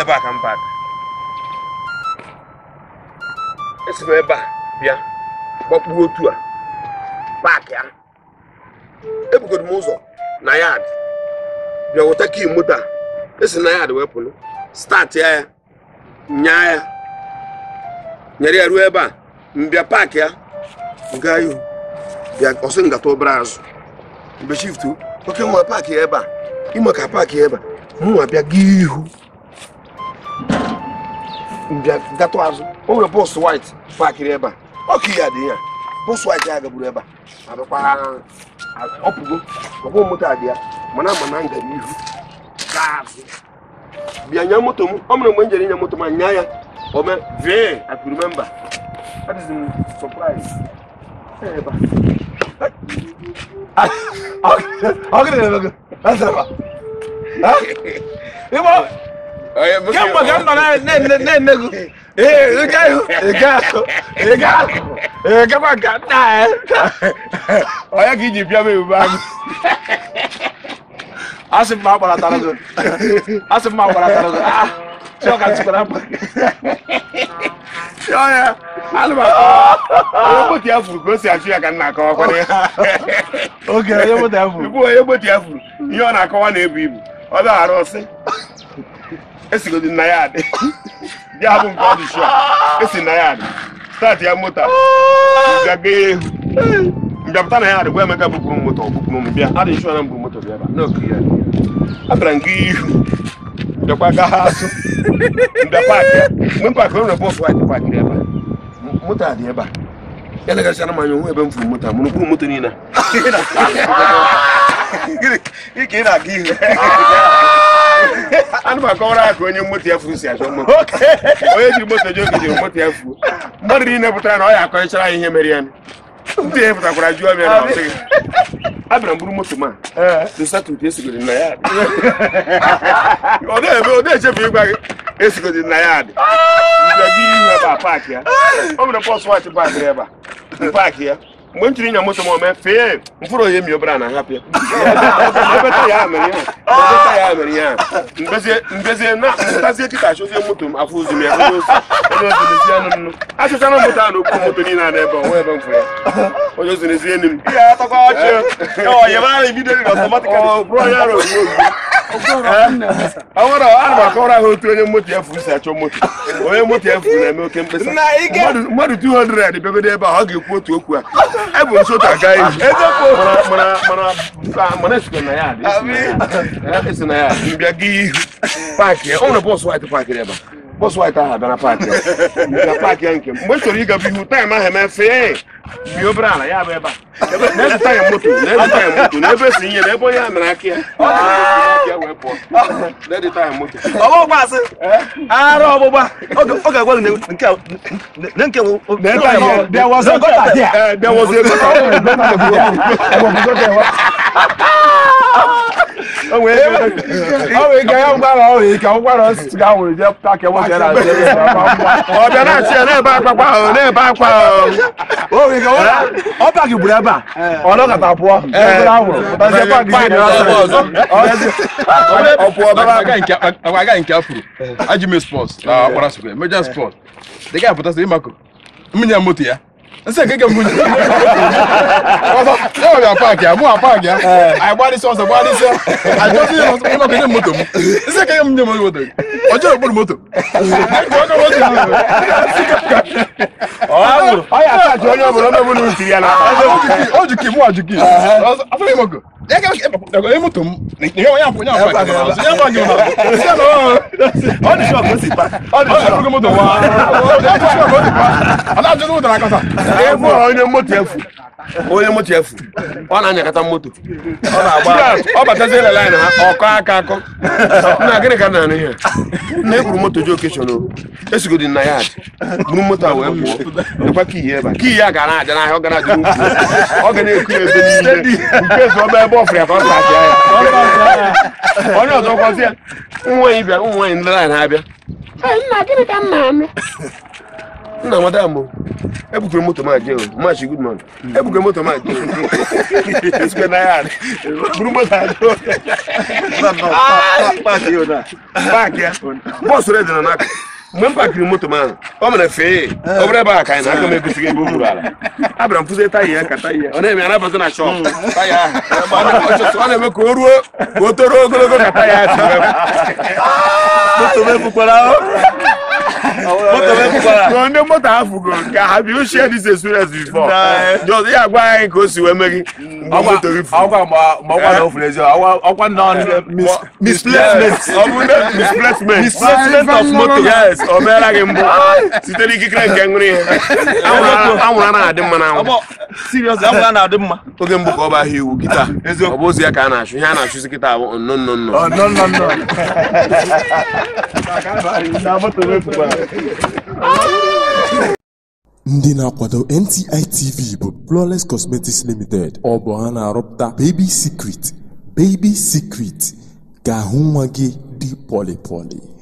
Ebe a ka m paakị. Esi m ebe a bịa gbakpuo otu a paakị ya. Ebugoro m ụzọ na yard bịa weta kii moto a. Esi na yard wee pụrụ start ya nyaa ya nyere ya ruo ebe a mbịa paakị ya gaa ihu bịa ọsị ngata obere azụ mgbe shiftu oke nwa paakị ya ebe a ịma ka paakị ya ebe a mụnwa bịa gaa ihu mbịa gatụ azụ o nwere bọs white paakịrị ebe a ọkụ ya dị ya bọs white ya gagburu ebe a abịakwa ọpụgo ọbụ moto a dị ya mana ama na ngara ihu gaa azụ bịa nya moto m ọ mere mgbe m jere ịnya moto ma nya ya o mee vee. I could remember. That is a surprise. Ebe a. Kemgbe ka m nọ na-ene gị. Ee, ị gaa ihu, ị gaa azụ, ị gaa akụkụ, ị gakwa nke nna ya. Ọ ya ka iji bịa m ebube ahụ. Asị m ma agbaratara gị. Asị m ma agbaratara gị. Ah, chọọ ka m tikwara mkpa. Chọọ ya, ana m akọwa. Onye moto ya furu ka o si achụ ya ka m na-akọwakwana ya. Oge onye moto ya furu. Ibu onye moto ya furu, ihe ọ na-akọwa na-ebu ibu. Ọ na-arụ ọsị. Esigodi na ya adị. Ya bụ nke ọ dị shua. Esi na ya adị. Start ya moto a. Mbịa gaa ihu. Mbịapụta na ya adị gwa Emeka bupụrụ m moto ọ bupụrụ m bịa. Adị shua na m bụ moto bịa ebe a. N'oke ya dị. Abịara m gaa ihu. Bịakwa gaa azụ. Mbịa paakị ya. Mgbe m paakị o nwere bọs white paakịrị ebe a. Moto a dị ebe a. Ya legasịara m anya onwe ebe m furu moto a mụrụ kwuru moto niile. Ike ị na-aga ihu. Ana m akọwara ya ka onye moto ya furu si achọ moto. Onye jiri moto jee oge jiri moto ya fuo. Mmadụ niile pụtara na ọ ya akọnyechara ya ihe mere ya. Ndị ya pụtakwara jụọ m ya na ọ sịghị. Abịara m buru moto m a. Dosatụ esigodi na ya. Ọ na-eme ọ na-echefu ịgwa gị esigodi na ya dị. Mbịa gị ihu ebe a paakị ya. O nwere bọs white paakịrị ebe a. Paakị ya. Mgbe m chiri ịnya moto m o mee fee mfụrụ onye mi obere a na-ahapụ ya. Ebe taya mere ya. Ebe taya mere ya. Mbezie na mpụtazie kịta achọzie moto m afọ ozu m ya onye ozi n'ezie anụ m nụ. Achọchana moto a n'okpuru moto niile a n'ebe onwe ebe m fụrụ ya. Onye ozi n'ezie enyi m. Ya atọkwa ọchị. Ọ yebe ahụ immediately automatically. Ọ bụrụ ya ozugbo ozugbo. Ọ nwere ana m akọwara ha otu onye moto ya furu si achọ moto. Onye moto ya furu na-eme oke mkpesa. Mmadụ 200 bịagodo ebe a ọ ga-ekwu otu okwu a. Ebu m sotu aga ihu. Mana esikwa na ya dị. Esi na ya dị. Mbịa gaa ihu. Paakị ya. O nwere bọs white paakịrị ebe a. Bọs white ahụ abịa na paakị ya. Mbịa paakị ya nke m. Mgbe m chọrọ ịgaba ihu taịm ahụ eme fee. Mie obere ala ya bụ ebe a. Na-ezi taya moto, na-ezi taya moto, na ebe esi ihe, na ebe onye a mere aka ya. Ọ ya wee pụọ. Na-ezi taya moto. Ọgbụgba asị. Ara ọgbụgba. Ọ ga-agwa gị nke na nke wụ. There was a gutter there. There was a gutter. O nwere ike ya ngwara ọ nwere ike ngwara osisi ga nwere je paakị moto ya na Ọ bịa na-achị ya na-ebe akwa ahụ na-ebe akwa ahụ. O nwere ike ọ paakị gburu ebe a ọ nọkọta pụọ ebe ahụrụ pụtazie paakị ọzọ. Ọ pụọ bebe akwa. Aga nke afro. Ajime sports na Akpara Square, major sport. The guy pụtasị ịmakụ. Mmiri ya moto ya. Nsị nke nke mbụ. Ọzọ, ya ọ bịa paakị ya, mụ a paakị ya. Anyị gbarịsị ọsọ gbarịsị. Achọsị ịmakụ nye m moto m. Nsị nke m nye m moto. Ọ jọrọ okpuru moto. Ọ ya atachi onye ọbụla onye ọbụla ntiri ya n'akpa. O ji kii, mụ a ji kii. Afọ ịmakụ. Ya ka onye moto m. Ya ya ya paakị ya. Ya paakị ya. Ọ dị shọk o si pa. Ọ dị shọk moto wa. Ọ dị shọk o si pa. Ọ na-ajụ moto na-akọsa. Ebe onye moto efu. Onye moto efu. Ọ na-anyakọta moto. Ọ na-agba. Ọ batazie na line ha ọkọ aka akọ. Nna gịnị ka na-anụ ihe? Nna eburu moto ji okeshọn o. Esigodi na ya buru moto a wee pụọ. Lekwa kii ya ebe a. Kii ya gara aja n'ahịa ọ gara aja n'ukwu. Ọ ga na-eku ya ebe niile. Nke ezi ọba ebe ọ fụrụ ya ka ọ tachi ya. Onye ọzọ kwazi ya. Ụmụ nwaanyị bịara ụmụ nwaanyị ndị line ha abịa. Nna gịnị ka m na-anụ? Nna madam o, ebukere moto m aje o, Machi Goodman. Ebukere moto m aje o. Esikwe na ya buru moto aje o. Paaki ya. Bọọsụ red nọ n'aka. Mgbe m pakiri moto m ahụ, ọ mere fee. Ọ bụrụ ebe a ka anyị na-aka m egosighị ebe o gburu ala. Abịara m fụzie taya ya ka taya ya. Ọ na-eme anabazi na shọp. Taya ahụ. Ọ na-eme ka o ruo ka o toruo ogologo ka taya ya si wee. Moto m efukwara o. Moto m efukwara. No, ndị moto ha fugoro ka have you shared this experience before? Just ya gwa anyị ka o si wee mee gị mgbe moto gị furu. Ọkwa mgbe ọkwa na ofuru ezi ọkwa nọ misplacement. Ọ bụ ndị misplacement. Misplacement of moto. Yes, o meela gị mbụ site n'ikikere nke ṅụrụ ihe. Anwụrụ anaghị adị mma n'anwụ. Serious, anwụrụ na-adị mma. Oge mbụ ka ọ bụ ahịa iwu kịta. Ọ bụ ozi ya ka a na-achụ. Ihe a na-achụzi kịta bụ nno nno nno. Oh, no, no, no. Na moto m efukwara. Ndị na-akwado NTI TV bụ Flawless Cosmetics Limited. Ọ bụ ha na-arụpụta Baby Secret. Baby Secret ga-ahụ nwa gị dị pọlị pọlị.